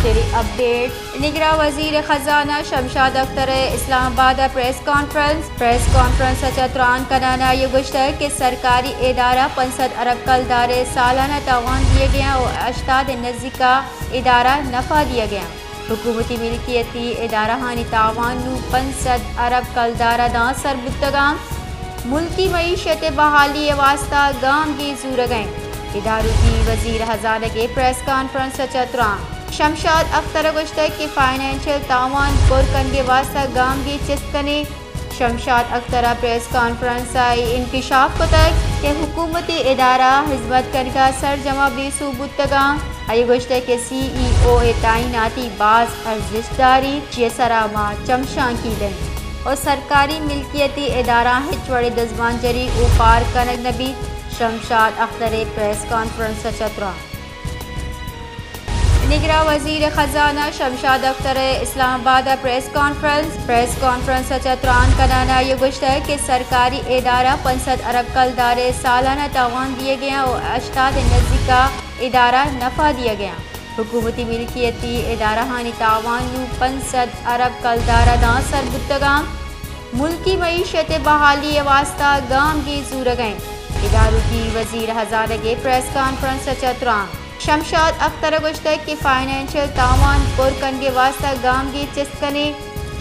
چری اپڈیٹ۔ نگراں وزیر خزانہ شمشاد اختر ءِ اسلام آباد ءَ پریس کانفرنس۔ پریس کانفرنس ءَ چہ تران کنان ءَ آئی ءَ گوشتگ کہ سرکاری ادارہ پنچ سد ارب کلدار ءِ سالانہ تاوان دیگ ءَ اَنت ءُ ہشتاد ءِ نزیک ءَ ادارہ نفع دیگ ءَ اَنت۔ حکومتی ملکیتی ادارہانی تاوان نوں پنچ سد ارب کلدار ءَ داں سر بوتگ اَنت۔ ملکی معیشت ءِ بحالی ءِ واستہ گامگیج زورگ ءَ اِنت۔ ادارتی وزیر خزانہ ءِ پریس کانفرنس ءَ چہ تران۔ شمشاد اختر ءَ گوشتگ کہ فنانشل تاوان پر کنگ ءِ واستہ گامگیج چست کنیں۔ شمشاد اختر ءَ پریس کانفرنس ءَ اے انکشاف کتگ کہ حکومتی ادارہ ہزمت کنگ ءَ سرجم ءَ بے سوب بوتگ اَنت۔ آئی ءَ گوشتگ کہ سی ای او ءِ تعیناتی باز ارزشت داریت، چی ءِ سرا ما چمشانکی دئیں ءُ سرکاری ملکیتی ادارہاں ہچ وڑیں دزبانجری اوپار کنگ نہ بیت۔ شمشاد اختر ءِ پریس کانفرنس ءَ چہ تران۔ نگراں وزیر خزانہ شمشاد اختر ءِ اسلام آباد ءَ پریس کانفرنس۔ پریس کانفرنس ءَ چہ تران کنان ءَ آئی ءَ گوشتگ کہ سرکاری ادارہ پنچ سد ارب کلدار ءِ سالانہ تاوان دیگ ءَ اَنت ءُ ہشتاد ءِ نزیک ءَ ادارہ نفع دیگ ءَ اَنت۔ حکومتی ملکیتی ادارہانی تاوان نوں پنچ سد ارب کلدار ءَ داں سر بوتگ اَنت۔ ملکی معیشت ءِ بحالی ءِ واستہ گامگیج زورگ ءَ اِنت۔ ادارتی وزیر خزانہ ءِ پریس کانفرنس ءَ چہ تران۔ شمشاد اختر ءَ گوشتگ کہ فنانشل تاوان پر کنگ ءِ واستہ گامگیج چست کنیں۔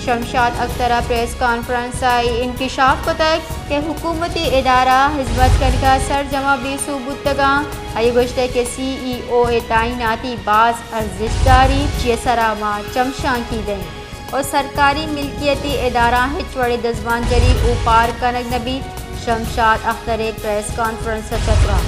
شمشاد اختر ءَ پریس کانفرنس ءَ اے انکشاف کتگ کہ حکومتی ادارہ ہزمت کنگ ءَ سرجم ءَ بے سوب بوتگ اَنت۔ آئی ءَ گوشتگ کہ سی ای او ءِ تعیناتی باز ارزشت داریت، چی ءِ سرا ما چمشانکی دئیں ءُ سرکاری ملکیتی ادارہاں ہچ وڑیں دزبانجری اوپار کنگ نہ بیت۔ شمشاد اختر ءِ پریس کانفرنس ءَ چہ تران۔